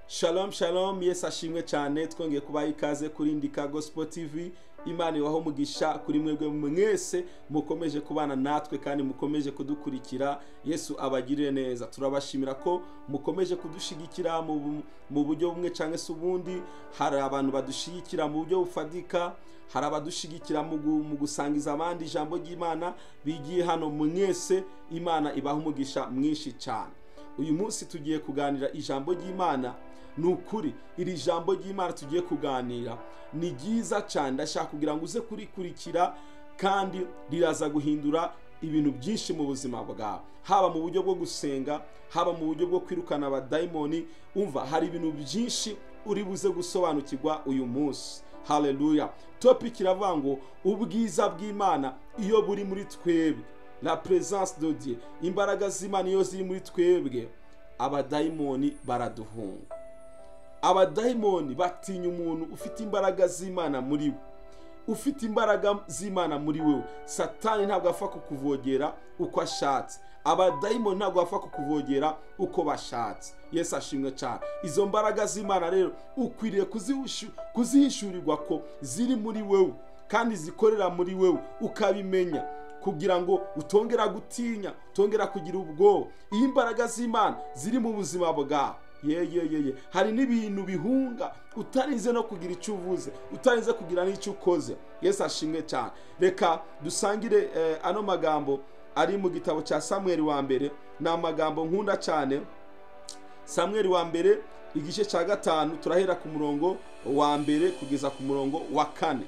Shalom shalom, Yesu ashimwe cyane. Twongeye kubaha ikaze kuri Ndika Gospel TV. Imana ibahe umugisha kuri mwebwe mwese mukomeje kubana natwe kandi mukomeje kudukurikira. Yesu abagirire neza. Turabashimira ko mukomeje kudushigikira mu buryo bumwe cyangwa se ubundi. Hari abantu badushigikira mu buryo bufatika, hari abadushigikira mu gusangiza abandi ijambo ry'Imana bigiye hano. Mwese Imana ibaha umugisha mwinshi cyane. Uyu munsi tugiye kuganira ijambo ry'Imana. Ni ukuri iri jambo ry'Imana tugiye kuganira ni ryiza cyane. Ndashaka kugira ngo uze kurikurikira, kandi riraza guhindura ibintu byinshi mu buzima bwawe, haba mu buryo bwo gusenga, haba mu buryo bwo kwirukana abadayimoni. Umva, hari ibintu byinshi uri buze gusobanukirwa uyu munsi. Haleluya. Topic iravuga ngo ubwiza bw'Imana iyo buri muri twebwe, la présence de Dieu, imbaraga z'Imana iyo ziri muri twebwe, abadayimoni baraduhunga. Abadayimoni batinya umuntu ufite imbaraga z'Imana muri we. Ufite imbaraga z'Imana muri wewe, Satani ntabwo apfa kukuvogera uko ashatse, abadayimoni ntabwo bapfa kukuvogera uko bashatse. Yesu ashimwe cyane. Izo mbaraga z'Imana rero ukwiriye kuzihishurirwa ko ziri muri wewe kandi zikorera muri wewe, ukabimenya kugira ngo utongera gutinya, utongera kugira ubwoba. Iyo imbaraga z'Imana ziri mu buzima bwawe, ye, hari n'ibintu bihunga utarinze no kugira icyo uvuze, utarinze kugira n'icyo ukoze. Yesu ashimwe cyane. Reka dusangire ano magambo ari mu gitabo cya Samuel wa mbere. Ni amagambo nkunda cyane. Samuel wa mbere igice cya 5, turahera ku murongo wa mbere kugeza ku murongo wa 4.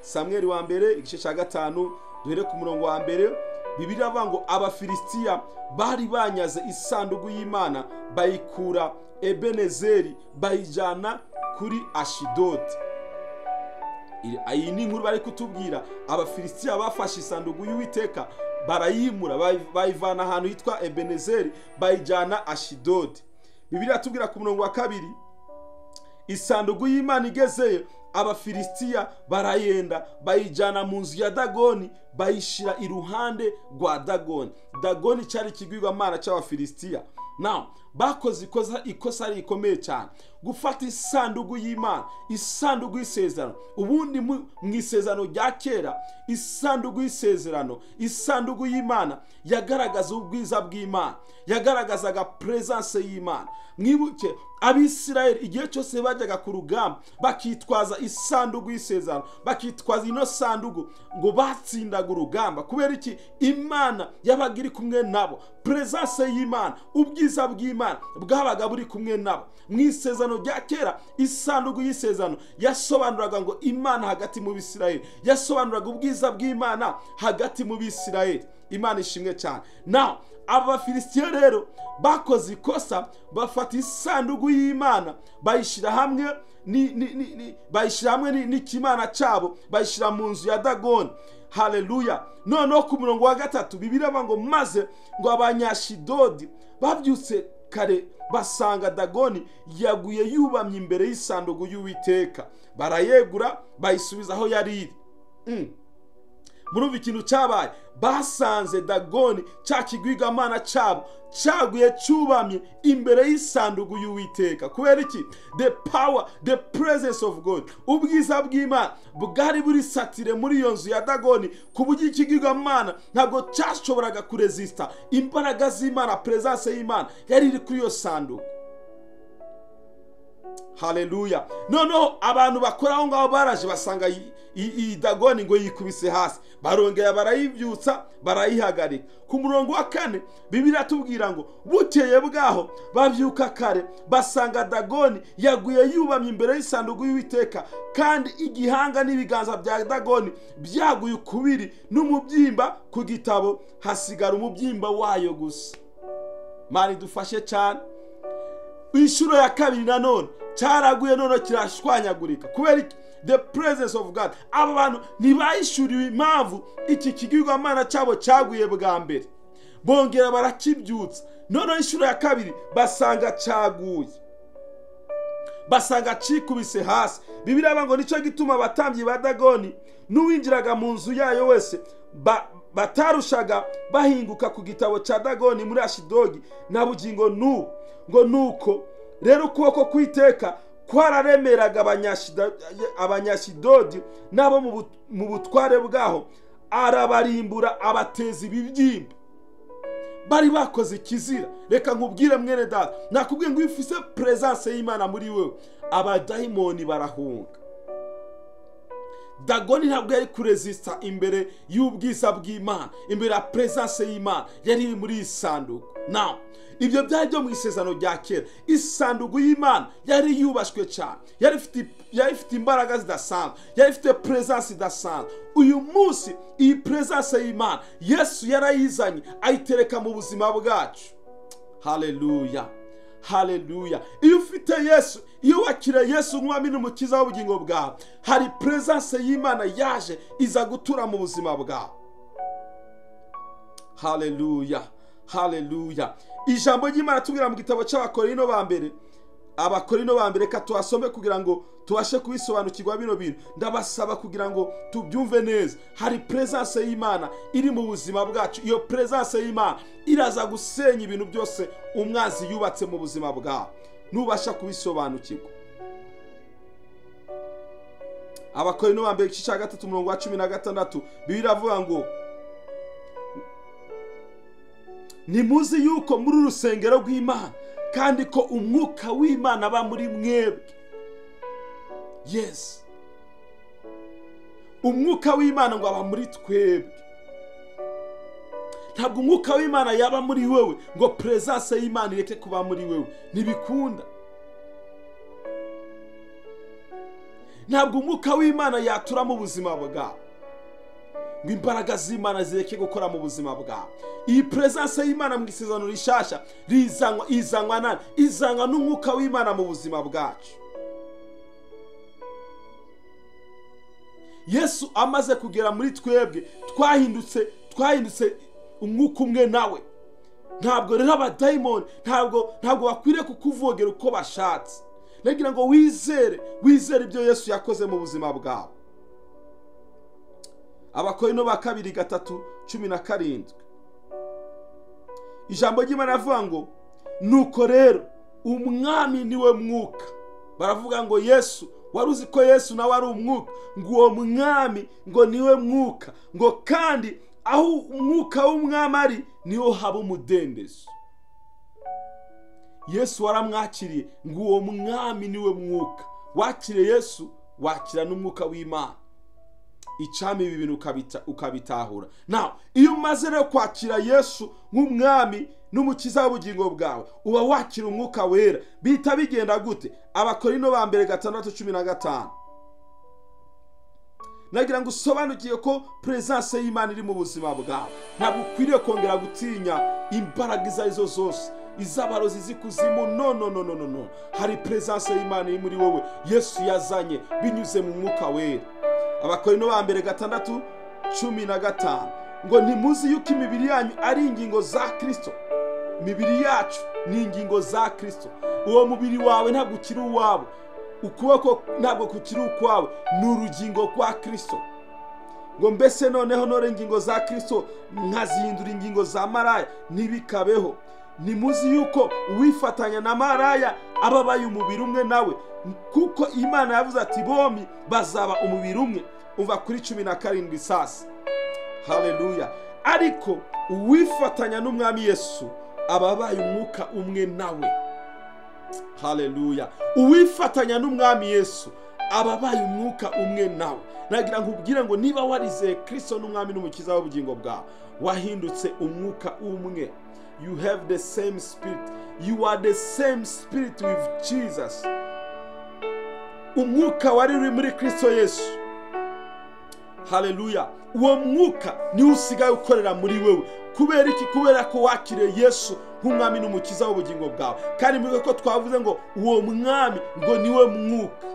Samuel wa mbere igice cya 5, duhere ku murongo wa mbere. Bibiliya ivuga ngo Abafilisitiya bari banyaze isanduku y'Imana, bayikura Ebenezeri bayijyana kuri Ashidodi. Iyi ni inkuru bari kutubwira. Abafilisitiya bafashe isanduku y'Uwiteka barayimura, bayivana ahantu hitwa Ebenezeri bayijyana Ashidodi. Bibiliya itubwira ku murongo wa 2, isanduku y'Imana igezeyo, Abafilisitiya barayenda bayijyana mu nzu ya Dagoni, bayishira iruhande rwa Dagoni. Dagoni cyari ikigirwamana cy'Abafilisitiya. Now bakoze ikosa rikomeye cyane, gufata isanduku y'Imana, isanduku y'isezerano. Ubundi mu isezerano rya kera, isanduku y'isezerano, isanduku y'Imana yagaragaza ubwiza bw'Imana, yagaragazaga presence y'Imana. Mwibuke Abisirayeli igihe cyose bajyaga ku rugamba bakitwaza isanduku y'isezerano, bakitwaza ino sanduku, ngo batsindaga urugamba. Kubera iki? Imana yabaga iri kumwe nabo. Presence y'Imana, ubwiza bw'Imana bwabaga buri kumwe nabo. Mu isezerano rya kera, isanduku y'isezerano yasobanuraga ngo Imana hagati mu Bisirayeli, yasobanuraga ubwiza bw'Imana hagati mu Bisirayeli. Imana ishimwe cyane. Now Abafilisitiya rero bakoze ikosa, bafata isanduku y'Imana bayishyira hamwe bayishyira hamwe n'ikimana cyabo, bayishyira mu nzu ya Dagoni. Haleluya. Noneho ku murongo wa 3, Bibiliya ivuga ngo maze ngo Abanyashidodi babyutse kare basanga Dagoni yaguye yubamye imbere y'isanduku y'Uwiteka, barayegura bayisubiza aho yari iri. Murumva ikintu cyabaye? Basanze Dagoni, cya kigwigwamana cyabo, cyaguye cyubamye imbere y'isanduku y'Uwiteka. Kubera iki? The power, the presence of God, ubwiza bw'Imana bwari buri satire muri iyo nzu ya Dagoni, ku buryo ikigirwamana ntabwo cyashoboraga kuresista imbaraga z'Imana. Presence y'Imana yari iri kuri iyo sanduku. Haleluya. Noneho abantu bakora aho ngaho baraje basanga iyi Dagoni ngo yikubise hasi, barongera barayibyutsa barayihagarika. Ku murongo wa 4, Bibiliya itubwira ngo bukeye bwaho babyuka kare basanga Dagoni yaguye yubamye imbere y'isanduku y'Uwiteka, kandi igihanga n'ibiganza bya Dagoni byaguye ukubiri n'umubyimba ku gitabo, hasigara umubyimba wayo gusa. Mani dufashe cyane. Inshuro ya 2 nanone cyaraguye, none kirashwanyagurika. Kubera iki? The presence of God. Aba bantu ntibayishuriwe impamvu iki kigirwamana cyabo cyaguye bwa mbere, bongera barakibyutsa. Noneho inshuro ya 2 basanga cyaguye, basanga cikubise hasi. Bibiliya ngo nicyo gituma abatambyi ba Dagoni n'uwinjiraga mu nzu yayo wese batarushaga bahinguka ku gitabo cya Dagoni muri Ashidogi na bugingo n'ubu, ngo nuko Rero ukuboko kw'iteka kwararemeraga Abanyashidodi n'abo mu butware bwaho, arabarimbura abateza ibibyimba. Bari bakoze ikizira. Reka nkubwire mwene data, nakubwiye ngo iyo ufise presence y'Imana muri wewe, abadayimoni barahunga. Dagoni ntabwo yari kurezista imbere y'ubwiza bw'Imana, imbere ya presence y'Imana yari iri muri iyi sanduku. Now, ibyo byari byo mu isezerano rya kera. Isanduku y'Imana yari yubashwe cyane, yari ifite imbaraga zidasanzwe, yari ifite presence idasanzwe. Uyu munsi iyi presence y'Imana Yesu yarayizanye ayitereka mu buzima bwacu. Haleluya, haleluya. Iyo ufite Yesu, iyo wakira Yesu nk'umwami n'umukiza w'ubugingo bwawe, hari presence y'Imana yaje iza gutura mu buzima bwawe. Haleluya, haleluya. Ijambo ry'Imana tubwira mu gitabo cy'Abakorino ba mbere, Abakorino ba mbere, tuhasome kugira ngo tubashe kubisobanukirwa bino bintu. Ndabasaba kugira ngo tubyumve neza. Hari presence y'Imana iri mu buzima bwacu. Iyo presence y'Imana iraza gusenya ibintu byose umwanzi yubatse mu buzima bwawe, nubasha kubisobanukirwa. Abakorino ba mbere igice cya 3 umurongo wa 16, Bibiliya iravuga ngo ntimuzi yuko muri urusengero rw'Imana kandi ko umwuka w'Imana aba muri mwebwe. Yes, umwuka w'Imana ngo aba muri twebwe. Ntabwo umwuka w'Imana yaba muri wewe ngo presence y'Imana ireke kuba muri wewe, ntibikunda. Ntabwo umwuka w'Imana yatura mu buzima bwawe ngo imbaraga z'Imana zireke gukora mu buzima bwawe. Iyi presence y'Imana mu isezerano rishasha izanwa nani? Izanwa n'umwuka w'Imana mu buzima bwacu. Yesu amaze kugera muri twebwe, twahindutse umwuka umwe nawe. Ntabwo rero abadayimoni ntabwo bakwiriye kukuvogera uko bashatse. Nagira ngo wizere ibyo Yesu yakoze mu buzima bwawe. Abakorino ba 2 3:17, ijambo ry'Imana rivuga ngo nuko rero umwami niwe mwuka. Baravuga ngo Yesu, wari uzi ko Yesu nawe ari umwuka, ngo uwo mwami ngo niwe mwuka, ngo kandi aho umwuka w'umwami ari niho haba umudendezo. Yesu waramwakiriye, ngo uwo mwami niwe mwuka. Wakire Yesu, wakira n'umwuka w'Imana. Icami ibi bintu ukabitahura. Now, iyo umaze rero kwakira Yesu nk'umwami n'umukiza w'ubugingo bwawe, uba wakira umwuka wera. Bita bigenda gute? Abakorino ba mbere 6:15. Nagira ngo usobanukiye ko presence y'Imana iri mu buzima bwawe. Ntabwo ukwiriye kongera gutinya imbaraga izo arizo zose, iz'abarozi z'ikuzimu. No, no, no, no, no. Hari presence y'Imana iri muri wowe, Yesu yazanye binyuze mu mwuka wera. Abakorino ba mbere 6:15 ngo ntimuzi yuko imibiri yanyu ari ingingo za Kristo. Imibiri yacu ni ingingo za Kristo. Uwo mubiri wawe ntabwo ukiri uwawe, ukuboko ntabwo kukiri ukwawe, ni urugingo rwa Kristo. Ngo mbese noneho nore ingingo za Kristo nkazihindura ingingo za maraya? Ntibikabeho. Ntimuzi yuko uwifatanya na maraya aba abaye umubiri umwe nawe, kuko Imana yavuze ati bombi bazaba umubiri umwe. Umva kuri 17 sasa. Haleluya. Ariko uwifatanya n'umwami Yesu aba abaye umwuka umwe nawe. Haleluya. Uwifatanya n'umwami Yesu aba abaye umwuka umwe nawe. Nagira ngo ubwire ngo niba warizeye Kristo n'umwami n'umukiza w'ubugingo bwawe, wahindutse umwuka umwe. You have the same spirit. You are the same spirit with Jesus. Umwuka wari uri muri Kristo Yesu. Haleluya. Uwo mwuka niwo usigaye ukorera muri wewe. Kubera iki? Kubera ko wakiriye Yesu nk'umwami n'umukiza w'ubugingo bwawe. Kandi mwibuke ko twavuze ngo uwo mwami ngo niwe mwuka.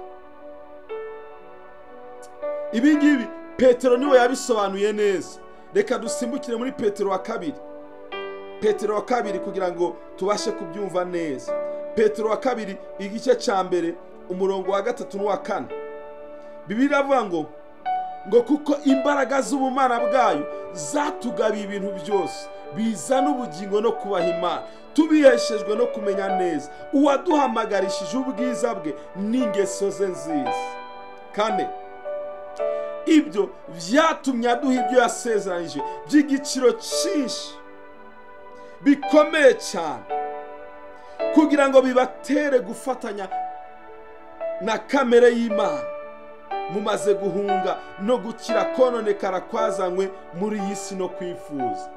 Ibi ngibi Petero niwe yabisobanuye neza. Reka dusimbukire muri Petero wa 2. Petero wa 2 kugira ngo tubashe kubyumva neza. Petero wa 2 igice cya mbere umurongo wa 3 n'uwa 4. Bibiliya iravuga ngo kuko imbaraga z'ubumana bwayo zatugabiye ibintu byose bizana ubugingo no kubaha Imana, tubiheshejwe no kumenya neza uwaduhamagarishije ubwiza bwe n'ingeso ze nziza. 4, ibyo byatumye aduha ibyo yasezeranyije by'igiciro cyinshi bikomeye cyane, kugira ngo bibatere gufatanya na kamere y'Imana mumaze guhunga no gukira kononekara kwazanywe muri iyi si no kwifuza.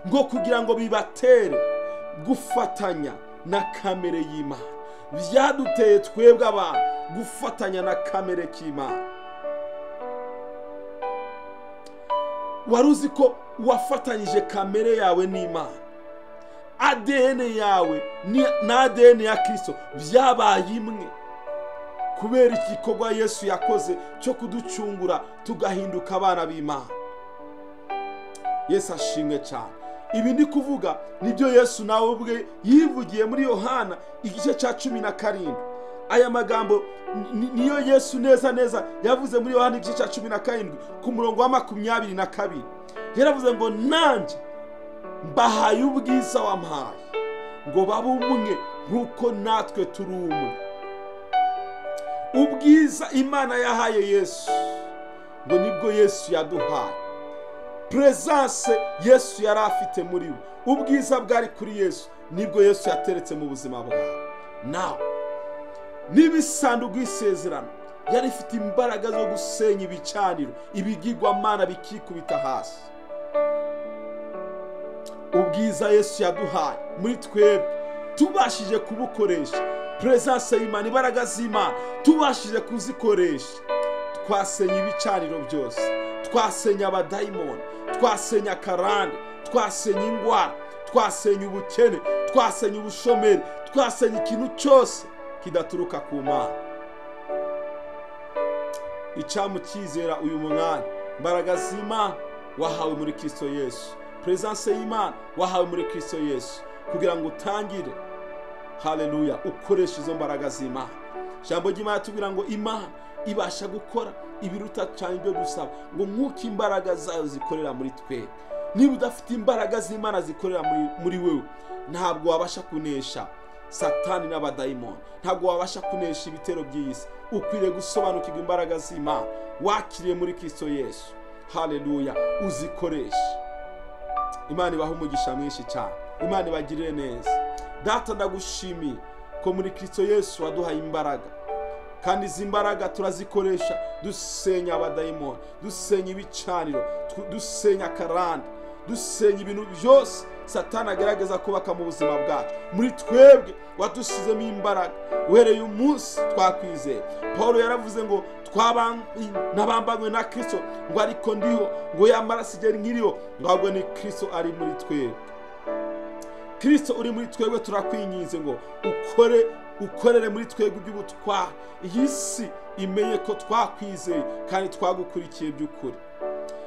Ngo kugira ngo bibatere gufatanya na kamere y'Imana. Byaduteye twebwe abantu gufatanya na kamere k'Imana. Wari uzi ko wafatanyije kamere yawe n'Imana? ADN yawe na ADN ya Kristo byabaye imwe kubera igikorwa Yesu yakoze cyo kuducungura tugahinduka abana b'Imana. Yesu ashimwe cyane. Ibi ndi kuvuga nibyo Yesu nawe ubwe yivugiye muri Yohana igice cya 17. Aya magambo niyo Yesu neza neza yavuze muri Yohana igice cya 17 ku murongo wa 22. Yaravuze ngo nanjye mbahaye ubwiza wampaye ngo babe umwe nk'uko natwe turi umwe. Ubwiza Imana yahaye Yesu ngo nibwo Yesu yaduhaye. Presence Yesu yari afite muri we, ubwiza bwari kuri Yesu nibwo Yesu yateretse mu buzima bwawe. Nawe niba isanduku y'isezerano yari ifite imbaraga zo gusenya ibicaniro, ibigirwamana bikikubita hasi, ubwiza Yesu yaduhaye muri twebwe tubashije kubukoresha, presence y'Imana, imbaraga z'Imana tubashije kuzikoresha, twasenya ibicaniro byose, twasenya abadayimoni, twasenya karande, twasenya ingwara, twasenya ubukene, twasenya ubushomeri, twasenya ikintu cyose kidaturuka ku Mana. Icyamukizera uyu mwanya, imbaraga z'Imana wahawe muri Kristo Yesu, presence y'Imana wahawe muri Kristo Yesu, kugira ngo utangire, haleluya, ukoreshe izo mbaraga z'Imana. Ijambo ry'Imana tubwira ngo Imana ibasha gukora ibiruta cyane ibyo dusaba, ngo nk'uko imbaraga zayo zikorera muri twe. Niba udafite imbaraga z'Imana zikorera muri wewe, ntabwo wabasha kunesha Satani n'abadayimoni, ntabwo wabasha kunesha ibitero by'isi. Ukwiriye gusobanukirwa imbaraga z'Imana wakiriye muri Kristo Yesu. Haleluya, uzikoreshe. Imana ibahe umugisha mwinshi cyane, Imana ibagirire neza. Data, ndagushimiye ko muri Kristo Yesu waduhaye imbaraga, kandi izi mbaraga turazikoresha dusenya abadayimoni, dusenya ibicaniro, dusenya karande, dusenya ibintu byose Satani agerageza kubaka mu buzima bwacu. Muri twebwe wadusizemo imbaraga uhereye umunsi twakwizeye. Paul yaravuze ngo nabambanywe na Kristo, ngo ariko ndiho, ngo yamaraso igera nkiriho, ngo ahubwo ni Kristo ari muri twebwe. Kristo uri muri twebwe, turakwinginze ngo ukorere muri twebwe iby'ubutwari, iyi si imenye ko twakwizeye kandi twagukurikiye by'ukuri.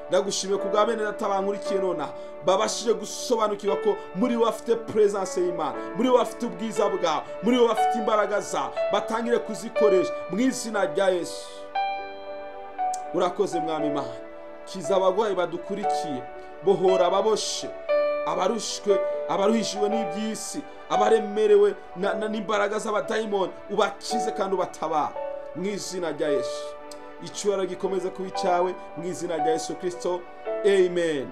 Ndagushimiye ku bwa bene data bankurikiye nonaha, babashije gusobanukirwa ko muri wowe bafite presence y'Imana, muri wowe bafite ubwiza bwawe, muri wowe bafite imbaraga zawe, batangire kuzikoresha mu izina rya Yesu. Urakoze Mwami Imana, kiza abagwayi badukurikiye, bohora ababoshe, abarushwe, abaruhishijwe n'iby'isi, abaremerewe n'imbaraga z'abadayimoni, ubakize kandi ubatabara mu izina rya Yesu. Icyubahiro gikomeze kuba icyawe mu izina rya Yesu Kristo, amen.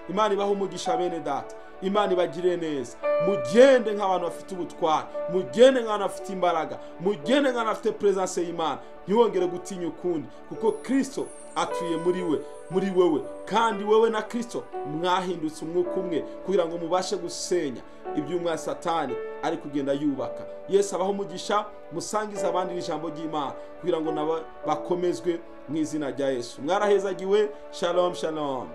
Imana ibahe umugisha bene data, Imana ibagirire neza. Mugende nk'abantu bafite ubutwari, mugende nk'abantu bafite imbaraga, mugende nk'abantu bafite presence y'Imana. Ntiwongere gutinya ukundi, kuko Kristo atuye muri we, muri wewe, kandi wewe na Kristo mwahindutse umwuka umwe, kugira ngo mubashe gusenya iby'umwa Satani ari kugenda yubaka. Yesu abaho umugisha, musangize abandi ijambo ry'Imana kugira ngo nabo bakomezwe mu izina rya Yesu. Mwarahezagiwe. Shalom, shalom.